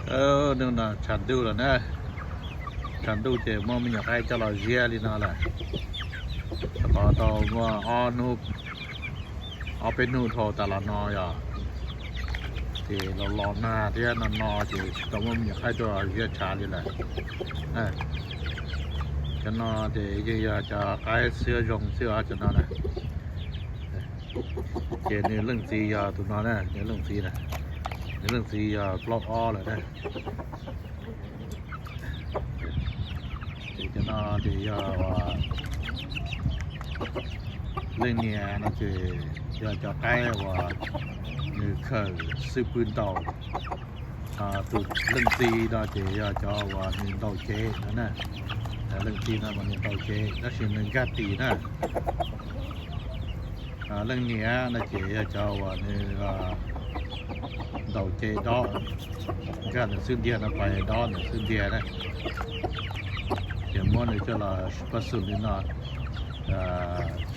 Hnub no tshav ntuj lawm na, tshav ntuj ces muab me nyuam qaib coj los ziab li no lawm. Rau qhov tau muaj ob hnub, ob peb hnub dhau tas los no yom, ces los los nag thiab no no ces tsis tau muab me nyuam qaib tuaj ziab tshav li lawm. Cov no ces yeej yog cov qaib xwb zoo xwb os cov no na. Ces nws leej txiv yog tus no na, nws leej txiv na, nws leej txiv yog plaub ob lawm na. Ces cov no ces yog leej niam no ces yog cov qaib uas nws khawm xwb pw ntaus. Tus leej txiv no ces yog cov uas nws ntaus cev no na. Leej txiv no mas nws ntaus cev tab sis nws nkag tis na. Leej niam no ces yog cov uas nws ntaus cev dob, nkag ntawm xub ntiag no pais dob ntawm xub ntiag na. Ces muab nws coj los pab xum li no,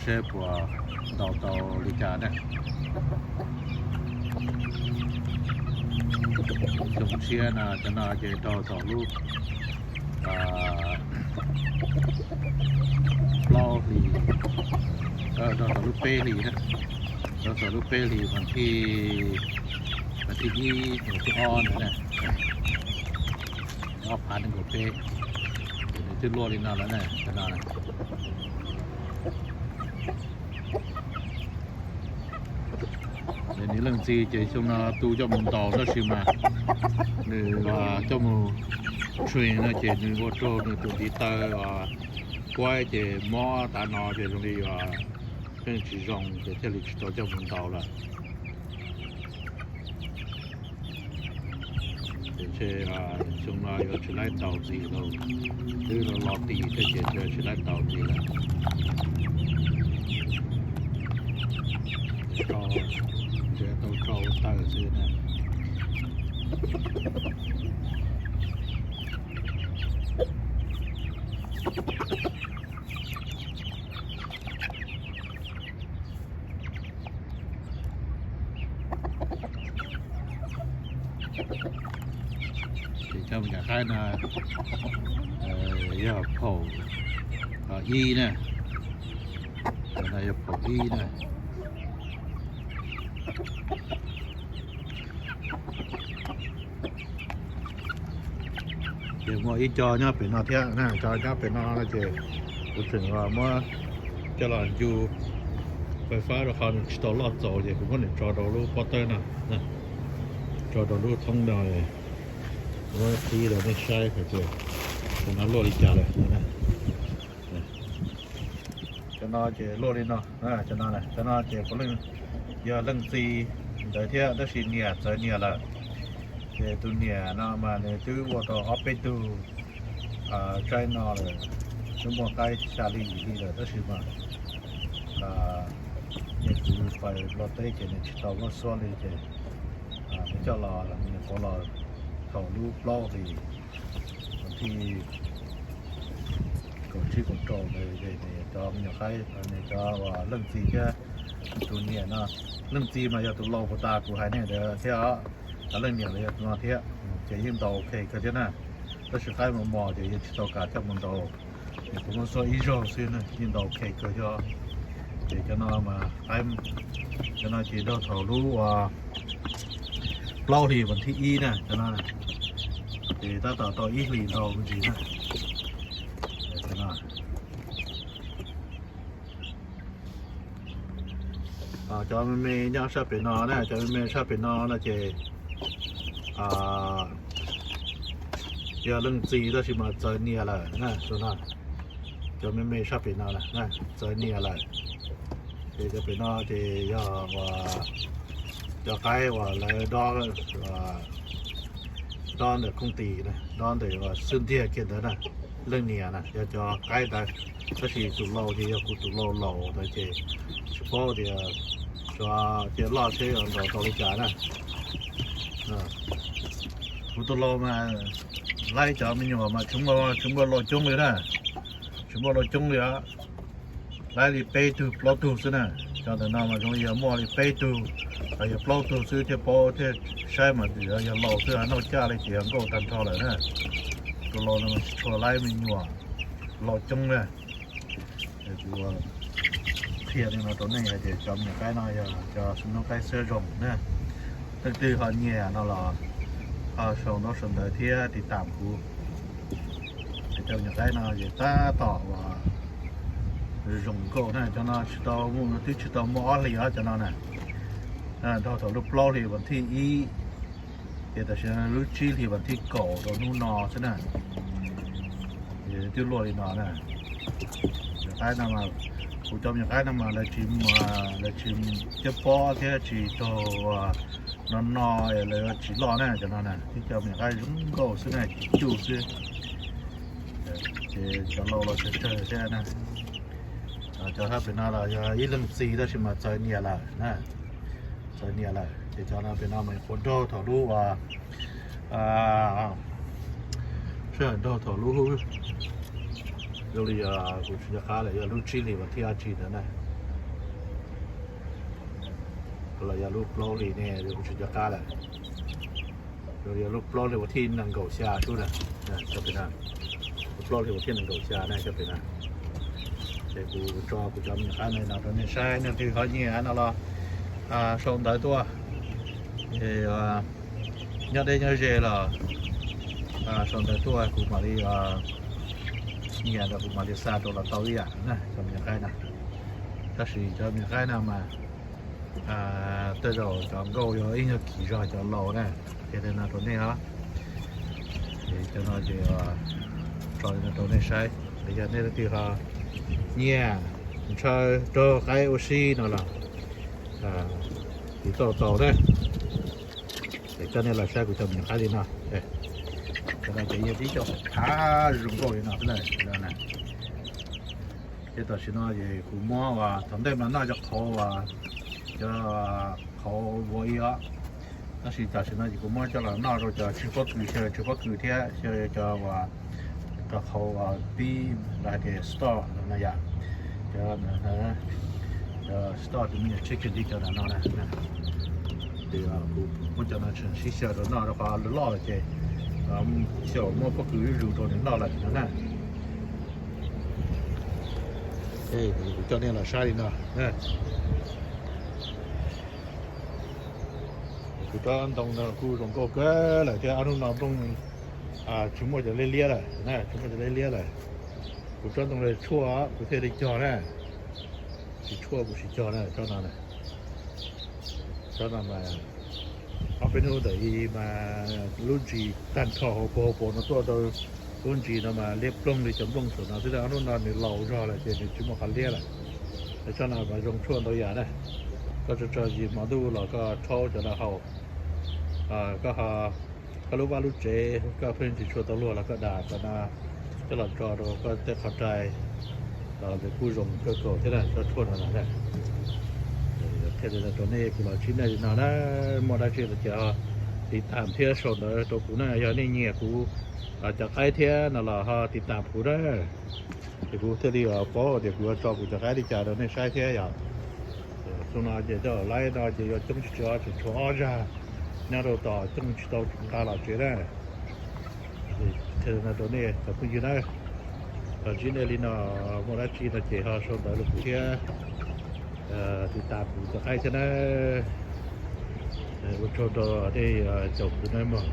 seb puas ntaus tau li cas na. Xyoo tshiab no cov no ces raug thaum lub plaub hlis, raug thaum lub peb hlis na, raug thaum lub peb hlis vas thib, vas thib ib, vas thib ob ntawd na, ob phav nees nkaum peb, ces nws twb luaj li no lawm na, cov no na. Nws leej txiv ces xyoo no tu coj mus ntaus tab sis mas nws coj mus train no ces nws ua rau nws tus ntiv taw puab ces mob tav no ces zoo li yuav pheej tsis zoo ces thiaj li tsis tau coj mus ntaus lawm. Ces ntshe xyoo no yuav tsis laib ntaus ntxiv lawm, twb los los tis thiab ces yuav tsis laib ntaus ntxiv lawm. Ntshe tau rau taw xwb na. Ces cov me nyuam qaib no yog phaum ib na, cov no yog phaum ib na. Ces muaj ib co nyob pem no thiab na, cov nyob pem no no ces kuv tseem muab coj los ncu fais fab rau qhov nws tsis tau loj txaus ces kuv muab nws tso rau lub pob tawb no, tso rau lub thoob no, kuv muab qhib rau nej saib hais tias cov no luaj li cas lawm. Cov no ces luaj li no, cov no, cov no ces puav leej yog leej txiv ntawd thiab tab sis niam txawv niam lawm. Ces tus niam no mas nws twb ua tau ob peb tug tsaib no lawm, twb muaj qaib xya hli yim hli lawm tab sis mas nws kuv fais Nplog teb ces nws tsis tau muab xuab li ces nws coj los, nws puav los thaum lub plaub hlis thib kaum tsib kaum rau ntawd ces nws cov me nyuam qaib, nws cov leej txiv thiab tus niam no, leej txiv mas yog tus laus puag ta kuv hais nej ntawd thiab, leej niam los yog tus no thiab, ces yeej ntaus ok kawg thiab na. Tab sis qaib mos mos ces yeej tsis tau kam coj mus ntaus, ces kuv muab xuab ib zaug xwb na yeej ntaus ok kawg thiab. Ces cov no mas qaib, cov no ces raug thaum lub plaub hlis vas thib ib na, cov no ces tab tom tau ib hlis ntau me ntsis na. Cov me me nyob sab pem no na, cov me me sab pem no no ces yog leej txiv tab sis mas txawv niam lawm na, tus no. Cov me me sab pem no txawv niam lawm. Ces cov pem no ces yog uas cov qaib uas lawv dob, dob ntawm khooj tis, dob ntawm uas xub ntiag kiag ntawd na, leej niam na yog cov qaib ntawd. Tab sis tus laus ces yog kuv tus laus laus ntawd ces tsis paub tias xyov cia loj seb ntaus tau li cas na. Kuv tus laus mas laib cov me nyuam mas tsis muaj, tsis muaj laus coob li na, tsis muaj laus coob li os. Laib li peb tug plaub tug xwb na. Cov ntawm no mas zoo li yog muaj li peb tug los yog plaub tug xwb thiaj paub thiaj Saib mas yog laus xwb, noj caj li ces yog nkauj tag nrho lawm na. Tus laus no mas tsis tshua laib me nyuam, laus coob na. Kuv qhia li no rau nej hais tias cov me nyuam qaib no yog cov xwb noob qaib siab zoo na. Leej twg ho nyiam no los ho sau ntaub sau ntawv thiab tiv tam kuv. Cov me nyuam qaib no ces tab tom uas zoo nkauj na, cov no tsis tau muaj, twb tsis tau muaj ob hlis os cov no na. Nrog thaum lub plaub hlis vas thij ib, ces tam sim no lub tsib hlis vas thij kaum rau hnub no xwb na. Twb luaj li no na. Nyuam qaib no, kuv cov me nyuam qaib no mas lawv tsis, lawv tsis cab pob thiab tsis raug no no, lawv tsis loj na cov no na, tib cov me nyuam qaib zoo nkauj xwb na, cuj xwb. Ces cov laus los tsawg tsawg thiab na. Cov sab pem no los yog ib leej txiv tab sis mas txawv niam lawm na, txawv niam lawm. Ces cov no pem no mas quav nraug thaum lub, sij hawm nraug thaum lub, zoo li yog kuv tsis nco qab lawm, yog lub tsib hlis vas thij dab tsi ntawd na, los yog lub plaub hlis ne, kuv tsis nco qab lawm. Yog lub plaub hlis vas thij nees nkaum xya xwb na, cov pem na, lub plaub hlis vas thij nees nkaum xya na cov pem na. Ces kuv tso kuv cov me nyuam qaib no rau nej saib, nej leej twg ho nyiam no los sau ntawv tuaj. Nyob deb nyob ze los sau ntawv tuaj kuv mam li nyiam los kuv mam li xa rau los tau ib yam na cov me nyuam qaib na. Tab sis cov me nyuam qaib no mas tej zaum cov nkauj yuav ib nyuag kim zog cov laus na, qhia li no rau nej os. Ces cov no ces tso li no rau nej saib, yog nej leej twg ho nyiam ntshaw raug qaib ua si no los tiv tauj tau na. Ces coj nej los saib kuv cov me nyuam qaib li no. Cov no ces yog tib co phav zoo nkauj li no xwb na. Ces tam sim no ces kuv muab, thaum ntej mas noj cov qhauv, cov qhauv vua ib os, tab sis tam sim no ces kuv muab coj los noj rau cov tsw pob kws, xyaw tsw pob kws thiab xyaw cov uas cov qhauv pib los hais tias store no yom, cov store tus me nyuam chicken li cov no na. Ces kuv muab cov no tseem sib xyaw rau noj rau qhov loj loj lawm ces xyaum muab pob kws zuj zus rau nws noj lawm no na. Kuv coj nej los saib li no. Kuv tsob ntoo no kuj zoo nkauj kawg lawm thiab, ob hnub no nplooj tsis muaj cov liab liab lawm, tsis muaj cov liab liab lawm. Kuv tsob ntoo no tshuaj kuv thiaj li cog na, tsis tshuaj kuv tsis cog na tsob no. Tsob no mas ob peb hnub ntawm i mas lub ntsis tag nrho hauv paus hauv paus no tuaj rau lub ntsis no mas liab ploog li cov nplooj saum no xwb, ob hnub no nws laus zog lawm ces nws tsis muaj qhov liab lawm. Tsob no mas zoo tshuaj ntau yam na. Koj tso tso zis hmo ntuj los koj rhaub cov no haus. Koj ho, koj lub vaj lub tsev koj pheej tsis tshua tau luag los koj dam cov no coj los tso rau koj tej qhov rai los nws kuj zoo kawg nkaus thiab na, tsob tshuaj no na. Thiaj li rau nej kuv los tsis nej li no na, muaj dab tsi los ces ho tiv tam thiab sau ntawv rau kuv na, yog nej nyiam kuv cov qaib thiab no los ho tiv tam kuv na. Ces kuv thiaj li paub tias kuv yuav tso kuv cov qaib li cas rau nej saib thiab yom. Xyoo no ces coj laib no ces yuav coob tsis tsis tseem tshuav ob zag nyob rau tom cooj tsis tau nqa los tsev na. Thiaj li no rau nej cov phooj ywg na, los ntsib nej li no, muaj dab tsi no ces ho sau ntawv rau kuv thiab tiv tam kuv cov qaib thiab na. Ua tsaug rau nej caum kuv na mog.